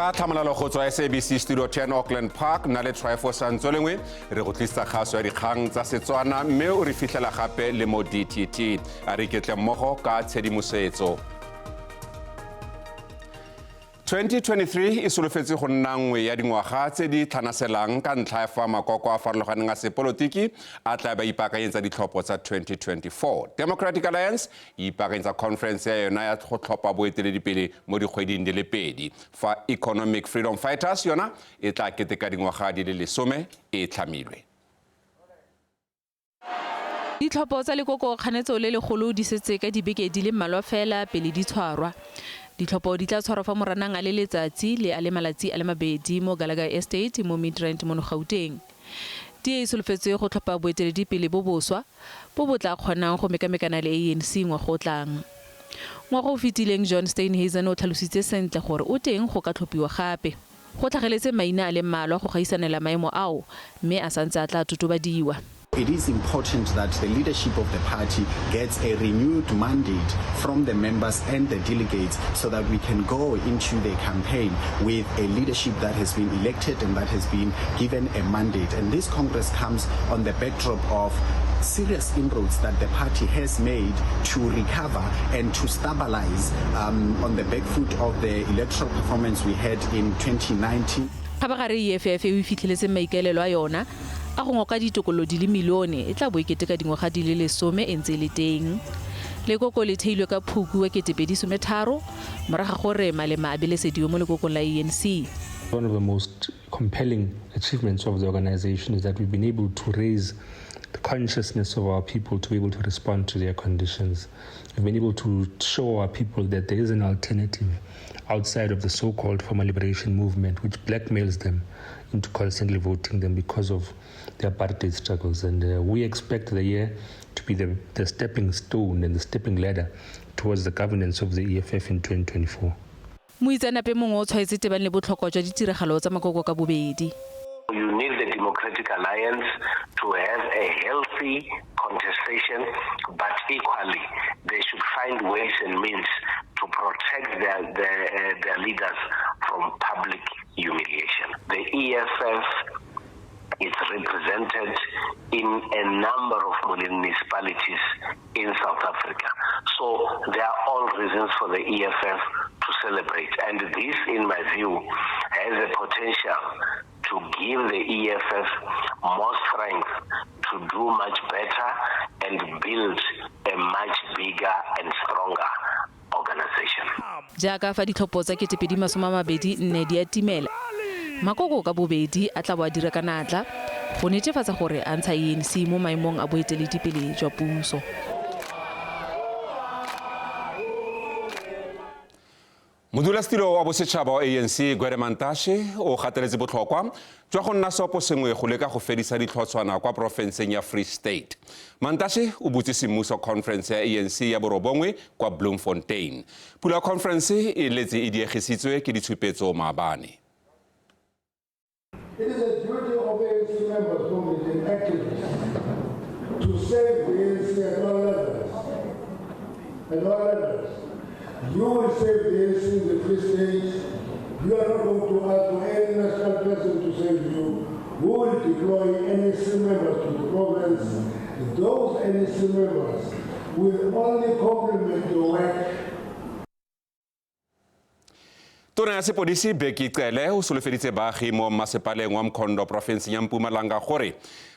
Ka tlhamalalo go tswa SABC Studio 10 Auckland Park, nna le Tryfo Santswelengwe re go tlisa kgaso ya dikgang tsa Setswana, mme o re fitlhela gape le mo DTT. A re iketle mmogo ka tshedimosetso. 2023 e solofetse go nna nngwe ya dingwaga tse di tlhanaselang ka ntlha ya fa makoko a farologaneng a sepolotiki a tla ba ipaakanyetsa ditlhopho tsa 2024. Democratic Alliance e ipaakanyetsa conference ya yona ya go tlhopha boeteledipele mo dikgweding di le pedi, fa Economic Freedom Fighters yona e tla keteka dingwaga di le 10 e tlhamilwe. Ditlhopho tsa lekoko kganetso le legolo di setse ka dibeke di le mmalwa fela pele di tshwarwa. Ditlhopho di tla tshwarwa fa Moranang a le letsatsi le a le malatsi a le mabedi mo Gallagher Estate mo Midrand mono Gauteng. DA e solofetswe go tlhopha boeteledipele bo boswa bo bo tla kgonang go mekamekana le ANC ngwaga o tlang. Ngwaga o fetileng John Steenhuisen o tlhalositse sentle gore o teng go ka tlhophiwa gape. Go tlhageletse maina a le mmalwa go gaisanela maemo ao mme a santse a tla totobadiwa. It is important that the leadership of the party gets a renewed mandate from the members and the delegates so that we can go into the campaign with a leadership that has been elected and that has been given a mandate. And this Congress comes on the backdrop of serious inroads that the party has made to recover and to stabilize on the back foot of the electoral performance we had in 2019. Kgabagare EFF e fitlheletse maikaelelo a yona a go ngoka ditokololo di le milione e tla bo e keteka dingwaga di le 10 e ntse e le teng. Lekoko le theilwe ka Phukwi wa 2013 morago ga gore Malema a belesediwe mo lekokong la ANC. One of the most compelling achievements of the organization is that we've been able to raise the consciousness of our people to be able to respond to their conditions. We've been able to show our people that there is an alternative outside of the so-called former liberation movement, which blackmails them into constantly voting them because of the apartheid struggles. And we expect the year to be the stepping stone and the stepping ladder towards the governance of the EFF in 2024. Moitseanape mongwe o tshwaetse tebang le botlhokwa jwa ditiragalo tsa makoko ka bobedi. You need the Democratic Alliance to have a healthy contestation, but equally they should find ways and means to protect their leaders from public humiliation. The EFF is represented in a number of municipalities in South Africa. So there are all reasons for the EFF to celebrate. And this, in my view, has a potential to give the EFF more strength to do much better and build a much bigger and stronger organization. Jaaka fa ditlhopho tsa 2024 di atimela, makoko ka bobedi a tla bo a dira ka natla go netefatsa gore a ntsha ANC mo maemong a boeteledipele jwa puso. Modulasetilo wa bosetšhaba wa ANC Gwede Mantashe o gateletse botlhokwa jwa go nna seopo sengwe go leka go fedisa ditlhotshwana kwa porofenseng ya Free State. Mantashe o butse semmuso conference ya ANC ya borobongwe kwa Bloemfontein. Pula conference e letse e diegisitswe ke ditshupetso maabane. It is a duty of ANC members, comrades and activists to save the ANC at all levels. At all levels. You will save the ANC in the Free State. You are not going to ask for any national person to save you. We will deploy NEC members to the province. Those NEC members will only complement your work. Tona ya sepodisi Bheki Cele o solofeditse baagi mo masepaleng wa Mkhondo porofenseng ya Mpumalanga gore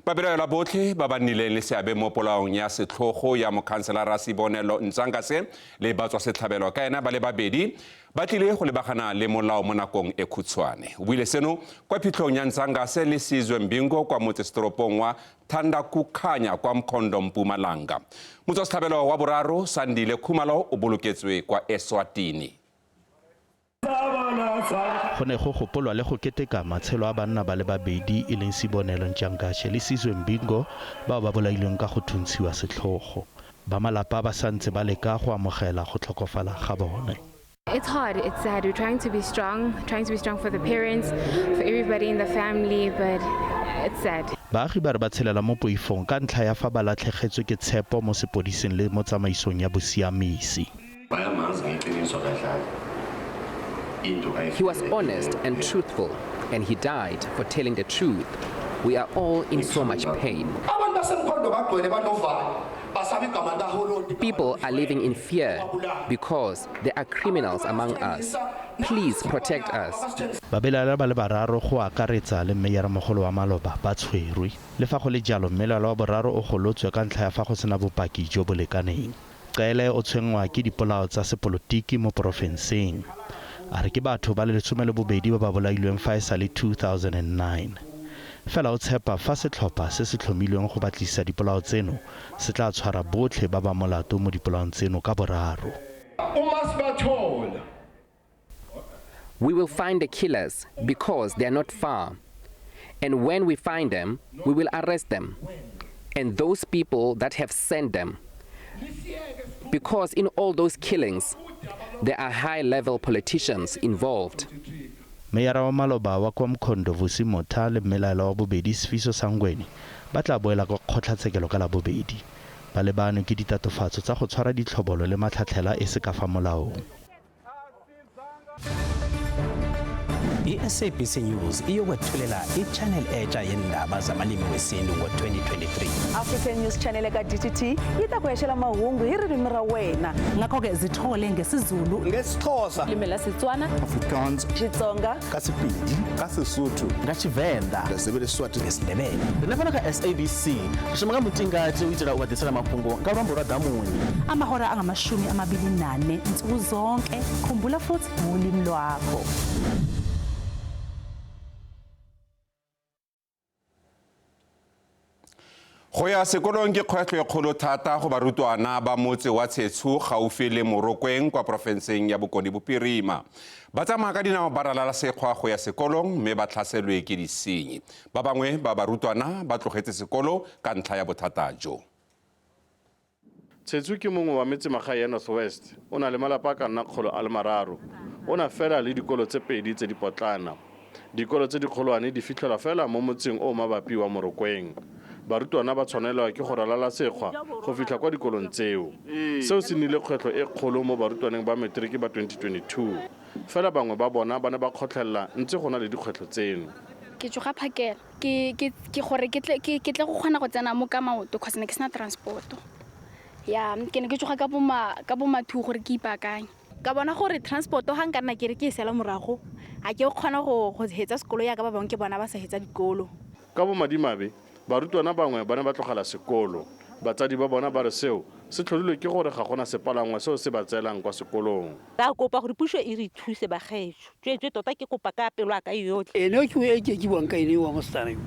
babelaelwa botlhe ba ba nnileng le seabe mo polaong ya setlhogo ya mokhanselara Sibonelo Ntshangase le batswa setlhabelo ka ena ba le babedi ba tlile go lebagana le molao mo nakong e khutshwane. O buile seno kwa phitlhong ya Ntshangase le Sizwe Mbingo kwa motsesetoropong wa Thandakukhanya kwa Mkhondo Mpumalanga. Motswasetlhabelo wa boraro Sandile Khumalo o boloketswe kwa Eswatini. Go ne go gopolwa le go keteka matshelo a banna ba le babedi e leng Sibonelo Ntshangase le Sizwe Mbingo bao ba bolailweng ka go thuntshiwa setlhogo. Ba malapa ba santse ba leka go amogela go tlhokofala ga bone. It's hard, it's sad. We're trying to be strong, trying to be strong for the parents, for everybody in the family, but it's sad. Baagi ba re ba tshelela mo poifong ka ntlha ya fa ba latlhegetswe ke tshepo mo sepodising le mo tsamaisong ya bosiamisi. Bayamazi ngeqiniso kadlali. He was honest and truthful, and he died for telling the truth. We are all in so much pain. People are living in fear because there are criminals among us. Please protect us. Babelaelwa ba le bararo go akaretsa le mmeyaramogolo wa maloba ba tshwerwe. Le fa go le jalo, mmelaelwa wa boraro o golotswe ka ntlha ya fa go sena bopaki jo bo lekaneng. Cele o tshwenngwa ke dipolao tsa sepolotiki mo porofenseng. A re ke batho ba le 12 ba ba bolailweng fa e sa le 2009. Fela o tshepa fa setlhopha se se tlhomilweng go batlisisa dipolao tseno se tla tshwara botlhe ba ba molato mo dipolaong tseno ka boraro. We will find the killers because they are not far. And when we find them, we will arrest them. And those people that have sent them. Because in all those killings, there are high-level politicians involved. Meyara wa maloba wa kwa Mkhondo Vusi Motha le mmelaelwa wa bobedi Sifiso Sangweni ba tla boela kwa kgotlatshekelo ka Labobedi. Ba lebanwe ke ditatofatso tsa go tshwara ditlhobolo le matlhatlhela e se ka fa molaong. I-SABC News iyokwethulela i-channel etsha yendaba zamalimi wesintu ngo-2023. African News Channel eka DTT yi ta ku hexela mahungu hi ririmi ra wena. Ngakho-ke zithole ngesiZulu, ngesiXhosa, limi la Setswana, Afrikaans, Xitsonga, ka Sepedi, ka Sesotho, ka Tshivenda, ngesiSwati, ngesiNdebele. Rine fano kha SABC ri shuma nga mutingati u itela u vha ḓisela mafhungo nga luambo lwa ḓamuni. Amahora angama-24 nsuku zonke. Khumbula futhi ngolimi lwakho. Go ya sekolong ke kgwetlho e kgolo thata go barutwana ba motse wa Tshetshu gaufi le Morokweng kwa porofenseng ya Bokone Bophirima. Ba tsamaya ka dinao ba ralala sekgwa go ya sekolong mme ba tlhaselwe ke disenyi. Ba bangwe ba barutwana ba tlogetse sekolo ka ntlha ya bothata jo. Tshetshu ke mongwe wa metsemagae ya North West. O na le malapa a ka nna 300. O na fela le dikolo tse 2 tse dipotlana. Dikolo tse dikgolwane di fitlhelwa fela mo motseng o mabapi wa Morokweng. Barutwana ba tshwanelwa ke go ralala sekgwa go fitlha kwa dikolong tseo. Seo se nnile kgwetlho e kgolo mo barutwaneng ba matric ba 2022. Fela bangwe ba bona ba ne ba kgotlhelela ntse go na le dikgwetlho tseno. Ke tsoga phakela ke gore ke tle go kgona go tsena mo ka maoto cause ne ke sena transport. Ya ke ne ke tsoga ka bo ma 2 gore ke ipaakanye. Ka bona gore transport ga nka nna ke re ke e sela morago a ke kgona go hetsa sekolo ya ka ba bangwe ke bona ba sa hetsa dikolo. Ka bomadimabe barutwana bangwe ba ne ba tlogela sekolo. Batsadi ba bona ba re seo se tlhodilwe ke gore ga gona sepalangwa seo se ba tseelang kwa sekolong. Ra kopa gore puso e re thuse bagaetsho. Tswetswe tota ke kopa ka pelo ya ka yotlhe. Ene ke e ke buang ka ene wa mosetsana yo.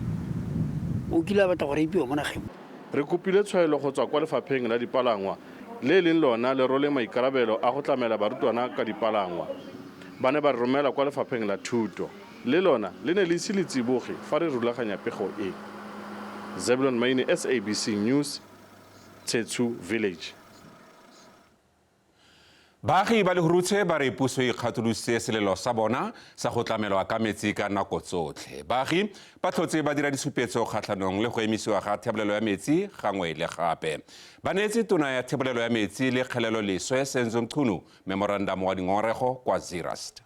O kile a batla go rapiwa mo nageng. Re kopile tshwaelo go tswa kwa lefapheng la dipalangwa le leng lona le role maikarabelo a go tlamela barutwana ka dipalangwa. Ba ne ba re romela kwa lefapheng la thuto. Le lona le ne le ise le tsiboge fa re rulaganya pego e. Zebulon Maine, SABC News, Tshetshu Village. Baagi ba Lehurutshe ba re puso e ikgatholositse selelo sa bona sa go tlamelwa ka metsi ka nako tsotlhe. Baagi ba tlhotse ba dira disupetso kgatlhanong le go emisiwa ga thebolelo ya metsi gangwe le gape. Ba neetse tona ya thebolelo ya metsi le kgelelo leswe Senzo Mchunu memorandamo wa dingongorego kwa Zeerust.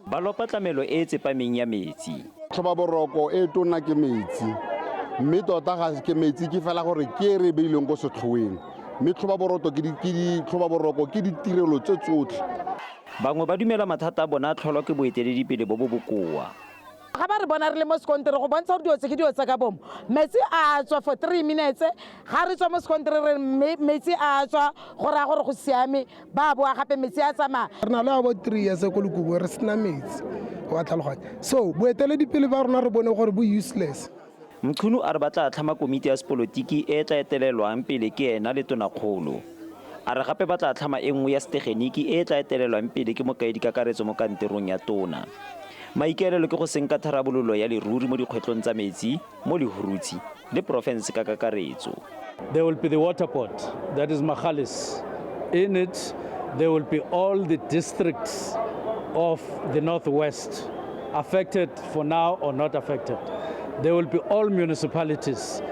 Ba lopa tlamelo e e tsepameng ya metsi. Tlhobaboroko e tona ke metsi, mme tota ga ke metsi ke fela gore ke e re beilweng ko setlhoeng. Mme tlhobaboroko ke ditirelo tse tsotlhe. Bangwe ba dumela mathata a bona a tlholwa ke boeteledipele bo bo bokoa. Ga ba re bona re le mo sekontere go bontsha gore dilo tse ke dilo tsa ka bomo. Metsi a tswa for 3 minutes, ga re tswa mo sekontere re metsi a tswa go raya gore go siame, ba boa gape metsi a tsamaya. Re na le about 3 years ko Lekubu re sena metsi, wa tlhaloganya. So boeteledipele ba rona re bone gore bo useless. Mchunu a re ba tla tlhama komiti ya sepolotiki e tla etelelwang pele ke ena le tonakgolo. A re gape ba tla tlhama e nngwe ya setegeniki e tla etelelwang pele ke mokaedi kakaretso mo kantorong ya tona. Maikaelelo ke go senka tharabololo ya leruri mo dikgwetlhong tsa metsi mo Lehurutshe le porofense ka kakaretso. There will be the water board, that is Magalies. In it, there will be all the districts of the Northwest affected for now or not affected. There will be all municipalities,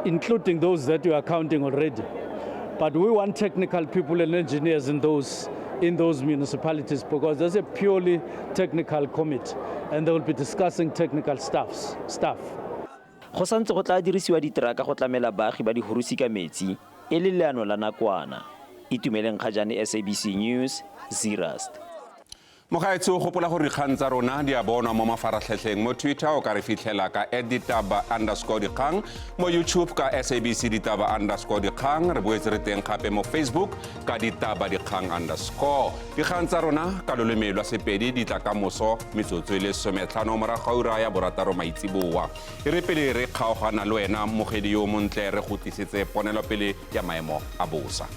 including those that you are counting already. But we want technical people and engineers in those in those municipalities because there's a purely technical committee and they will be discussing technical stuffs, stuff. Go santse go tla dirisiwa diteraka go tlamela baagi ba dihurusi ka metsi e le leano la nakwana. Itumeleng Kgajane, SABC News, Zeerust. Mogaetsho, gopola gore dikgang tsa rona di a bonwa mo mafaratlhatlheng. Mo Twitter o ka re fitlhela ka @ditaba underscore dikgang, mo YouTube ka SABC ditaba underscore dikgang. Re boetse re teng gape mo Facebook ka ditaba dikgang underscore. Dikgang tsa rona ka loleme lwa Sepedi di tla ka moso metsotso e le 15 morago ga ura ya 6 maitseboa. E re pele re kgaogana le wena mogedi yo montle, re go tlisetse ponelopele ya maemo a bosa.